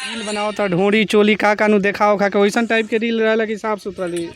Reel बनाओ त ढोरी चोली का कानू देखा उखा के वैसन टाइप के रील रहेला कि साफ सुथरा रील?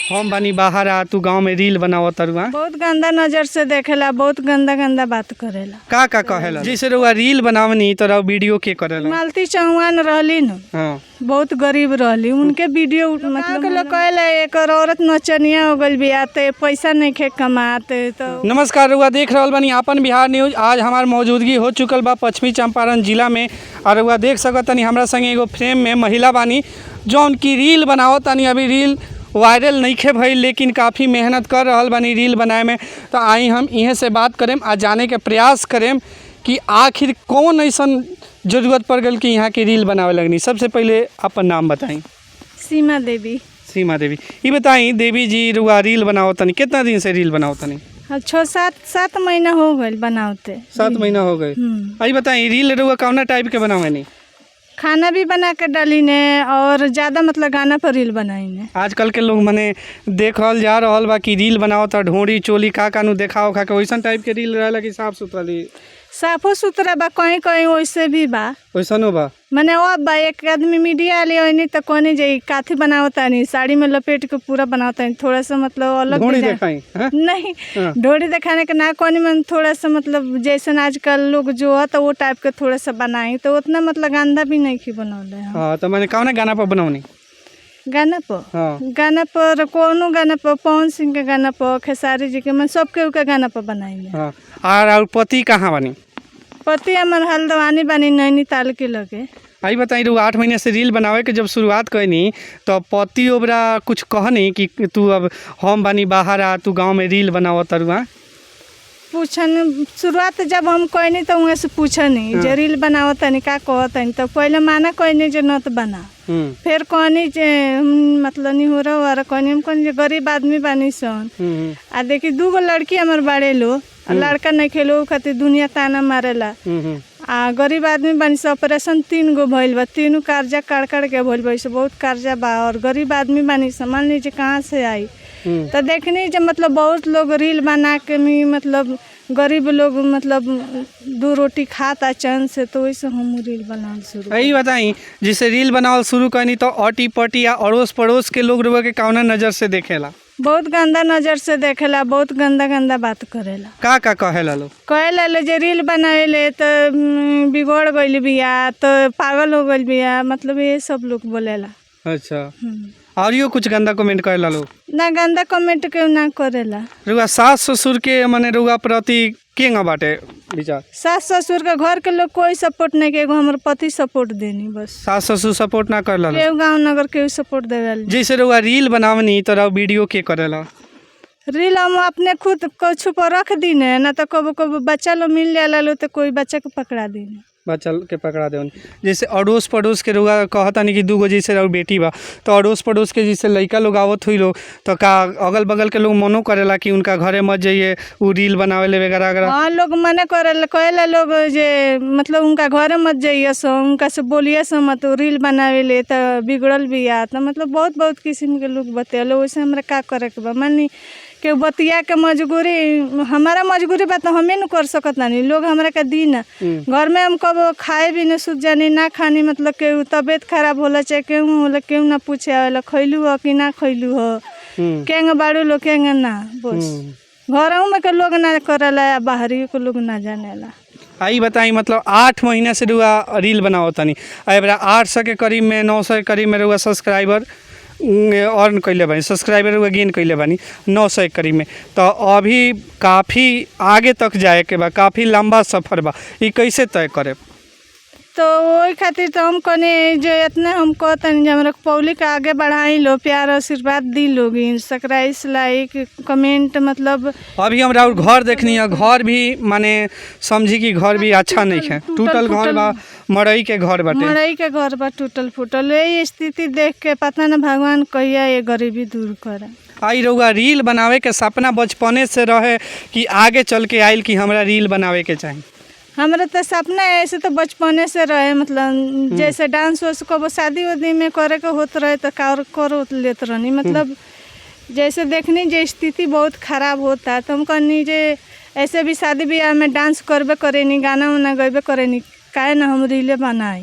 हम बानी बाहर आ तू गांव में रील बनाओ तरुआ। बहुत गंदा नजर से देखेला, बहुत गंदा गंदा बात करेला। का का कहेला? जैसे रउआ रील बनावनी तो रउआ वीडियो के करेला? मालती चौहान रहली न, हाँ, बहुत गरीब रहली, उनके वीडियो मतलब के लोग कहेला एकर औरत नचनिया हो गइल बिया ते पैसा नहीं खे कमाते तो। नमस्कार, रउआ देख रहल बानी आपन बिहार न्यूज। आज हमार मौजूदगी हो चुकल बा पश्चिमी चंपारण जिला में और रउआ देख सकत तनी हमरा संगे एगो फ्रेम में महिला बानी जौन की रील बनावत तनी। अभी रील वायरल नइखे भइल लेकिन काफ़ी मेहनत कर रहल बानी रील बनाए में। तो आई हम इहें से बात करेम आ जाने के प्रयास करेम कि आखिर कौन ऐसन जरूरत पड़ गई कि यहाँ के रील बनावे लगनी। सबसे पहले अपन नाम बताई। सीमा देवी। सीमा देवी, ये बताई देवी जी, रुआ रील बनावत तनी, कितना दिन से रील बनावत तनी? हाँ, 6 7 7 महीना हो गइल बनावते। 7 महीना हो गए। हम्म। आई बताई रील रुआ कौना टाइप के बनावेनी? खाना भी बना के डाली ने और ज़्यादा मतलब गाना पर रील बनाई ने। आजकल के लोग मने देखल जा रहल बा कि रील बनाओ त ढोरी चोली का कानू देखा उखा के वैसन टाइप के रील रहेला कि साफ सुथरा रील? साफो सुथरा बा, कहीं कहीं वैसे भी बा। वैसनो बा। मने अब बा एक आदमी मीडिया वाले ओनी तो कहनी जे ई काथी बनावतानी, साड़ी में लपेट के पूरा बनावतानी, थोड़ा सा मतलब अलग ढोरी डिजाइन। देखाई हैं? नहीं, हाँ। ढोरी दिखाने के ना कहनी, मन थोड़ा सा मतलब जैसन आजकल लोग जो है तो वो टाइप के थोड़ा सा बनाई तो उतना मतलब गंदा भी नहीं की बनौले हम। हाँ, तो मैंने कौना गाना पर बनौनी? गाना पर? हाँ। गाना पर कोनो गाना पर, पवन सिंह के गाना पर, खेसारी जी के, मन सबके के गाना पर बनाई। हाँ, और पति कहाँ बानी? पति हमर हल्द्वानी बानी, नैनीताल के लगे। आई बताई रुआ 8 महीने से रील बनावे के जब शुरुआत कैनी तो पति ओबरा कुछ कहनी कि तू अब हम बानी बाहर आ तू गांव में रील बनाव तरुआ? पूछन शुरुआत जब हम कहनी तो वहाँ से पूछनी जे रील बनावतनी का कहतनी, तो पहले माना कहनी जे न तो बना, फिर कहनी जे हम मतलब नहीं हो रहा और कहनी हम कहनी जे गरीब आदमी बानी सन आ देखी 2 गो लड़की हमार बाड़े लो आ लड़का नहीं खेलो खातिर दुनिया ताना मारेला आ गरीब आदमी बानी से ऑपरेशन 3 गो भइल बा, 3 कर्जा काट काट के भइल बा, ऐसे बहुत कर्जा बा और गरीब आदमी बानी से मान लीजिए कहाँ से आई। तो देखनी जे मतलब बहुत लोग रील बना के भी मतलब गरीब लोग मतलब 2 रोटी खाता चैन से, तो वैसे हम रील बनावल शुरू। यही बताई जिसे रील बनावल शुरू करनी तो अटी पटी या अड़ोस पड़ोस के लोग रुआ के कौना नज़र से देखेला? बहुत गंदा नज़र से देखेला, बहुत गंदा गंदा बात करेला। का का कहेला लोग? कहेला ले जे रील बनावेले तो बिगड़ गइल बिया, तो पागल हो गइल बिया, मतलब ये सब लोग बोलेला। अच्छा, और यो कुछ गंदा कमेंट करेला लोग? ना गंदा कमेंट केहू ना करेला। रुआ सास ससुर के मने रुआ प्रति केंगा बाटे विचार? सास ससुर के घर के लोग कोई सपोर्ट नहीं के, एगो हमर पति सपोर्ट देनी बस। सास ससुर सपोर्ट ना करेला लोग? केहू गाँव नगर केहू सपोर्ट देवेला। जैसे रुआ रील बनावनी तो रउआ वीडियो के करेला? रील हम अपने खुद कुछ पर रख दीने ना तो कबो कबो बच्चा लोग मिल जाला लो तो कोई बच्चा के पकड़ा दीने। बच्चा के पकड़ा देवनी। जैसे अड़ोस पड़ोस के रुआ कहतानी कि 2 गो जैसे रउआ बेटी बा तो अड़ोस पड़ोस के जैसे लइका लोग आवत हुई लोग तो का अगल बगल के लोग मनो करेला कि उनका घरे मत जाइए उ रील बनावे ले वगैरह वगैरह? हाँ, लोग मना करेला, कहेला लोग जे मतलब उनका घरे मत जाइए सो, उनका से बोलिए सो मत, रील बनावे ले तो बिगड़ल बिया, तो मतलब बहुत बहुत किस्म के लोग बतेले। वैसे हमरा का करे के बा, मानी के बतिया के मजबूरी, हमारा मजबूरी बा तो हमें न कर सकत नानी, लोग हमरा के दी ना। घर में हम कब खाए भी न सुत जानी ना खानी, मतलब केहू तबीयत खराब होला चाहे केहू होला, केहू ना पूछे आवेला खैलू हो कि ना खैलू हो, केंग बाड़ू लो केंग ना, बस घरों में के लोग ना करेला, बाहरी के लोग ना जानेला। आई बताई मतलब 8 महीना से रुआ रील बनावत तनी, एबरा 800 के करीब में 900 के करीब में रुआ सब्सक्राइबर अर्न कैले बानी, सब्सक्राइबर रुआ गेन कैले बानी 900 के करीब में, तो अभी काफ़ी आगे तक जाए के बा, काफ़ी लंबा सफ़र बा, ये कैसे तय करे? तो वही खातिर तो हम कहने जो इतना हम कहतनी जे हमरा पब्लिक आगे बढ़ाई लो, प्यार आशीर्वाद दी लोग, सब्सक्राइब लाइक कमेंट मतलब। अभी हमरा और घर देखनी है, घर भी माने समझी कि घर भी अच्छा नहीं है, टूटल घर बा, मड़ई के घर बाटे, मड़ई के घर बा टूटल फूटल। यही स्थिति देख के पता न भगवान कहिया ये गरीबी दूर करे। आई रउआ रील बनावे के सपना बचपने से रहे कि आगे चल के आयल कि हमरा रील बनावे के चाही? हमरा तो सपना ऐसे तो बचपने से रहे, मतलब जैसे डांस वांस कबो शादी उदी में करे के होत रहे तो कर लेत रहनी, मतलब जैसे देखनी जे स्थिति बहुत खराब होता तो हम कहनी जे ऐसे भी शादी ब्याह में डांस करबे करेनी, गाना उना गएबे करेनी, काहे ना हम रीले बनाई।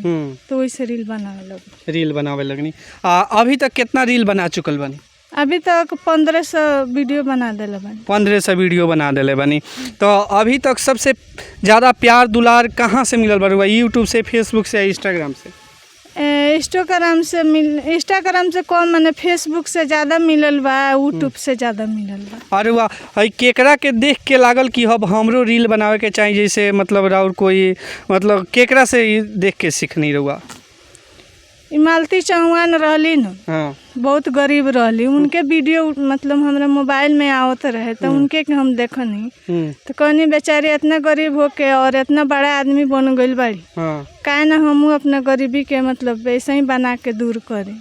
तो वैसे रील बनावे लगे। रील बनावे लगनी। अभी तक कितना रील बना चुकल बानी? अभी तक 1500 वीडियो बना दिले बानी। 1500 वीडियो बना दिले बानी। तो अभी तक सबसे ज़्यादा प्यार दुलार कहाँ से मिलल बा? यूट्यूब से, फेसबुक से या इंस्टाग्राम से? इंस्टाग्राम से मिल, इंस्टाग्राम से कम, माने फेसबुक से ज़्यादा मिलल बा, यूट्यूब से ज़्यादा मिलल बा। अरे वाह, है केकरा के देख के लागल कि अब हमरो रील बनावे के चाही? जैसे मतलब राउर कोई मतलब केकरा से ई देख के सीखनी रहुआ? ई मालती चौहान रहली न। हाँ। बहुत गरीब रहली, उनके वीडियो मतलब हमरा मोबाइल में आवत रहे तो उनके के हम देखनी। तो कहनी बेचारी इतना गरीब होके और इतना बड़ा आदमी बन गइल बाड़ी, काहे ना हमहू अपना गरीबी के मतलब ऐसे ही बना के दूर करी।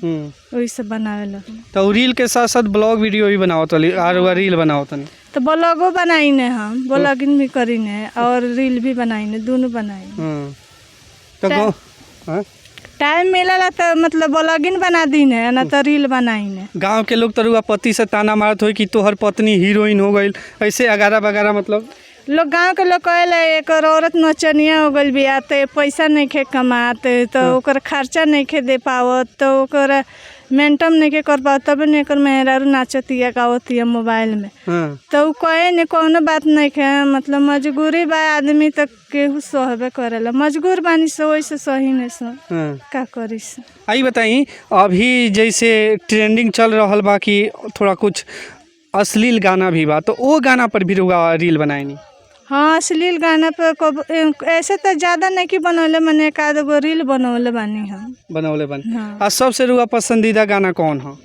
वैसे बनावे लगनी। तो रील के साथ साथ ब्लॉग वीडियो भी बनावत हली और वह रील बनावत हली? तो ब्लॉगो बनाईने, हम ब्लॉगिंग भी करीने और रील भी बनाईने, दोनों बनाईने। तो गाँव, हाँ? टाइम मिलेला तो मतलब ब्लॉगिंग बना दीने, ना तो रील बनाईने। गांव के लोग तरुआ पति से ताना मारत होई कि तोहर पत्नी हीरोइन हो गई, ऐसे अगारा बगारा मतलब? लोग गांव के लोग कहेला एकर औरत नचनिया हो गइल बिया त पैसा नइखे कमात, तो ओकर खर्चा नइखे दे पावत, तो ओकर मेंटम नइखे कर पावत, तबे न एकर मेहरारू नाचतिया गावतिया मोबाइल में। तो उ कहे ने कौनो बात नइखे, मतलब मजबूरी बा, आदमी त केहू सहबे करेला, मजबूर बानी सो वैसे सही ने सो। का करी से। आई बताई, अभी जैसे ट्रेंडिंग चल रहल बा कि थोड़ा कुछ अश्लील गाना भी बा, तो वो गाना पर भी रुआ रील बनाईनी? हाँ, अश्लील गाना पर कब ऐसे तो ज़्यादा नहीं कि बनौले, मने एक आध गो रील बनौले बानी हम। बनौले बन। हाँ। आ सबसे रुआ पसंदीदा गाना कौन हो?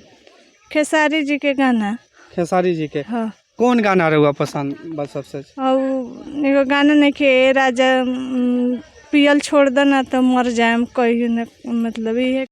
खेसारी जी के गाना। खेसारी जी के? हाँ। कौन गाना रुआ पसंद बा सबसे? और एगो गाना नहीं के ए राजा, पियल छोड़ दो ना तो मर जाएम, कही न मतलब ये।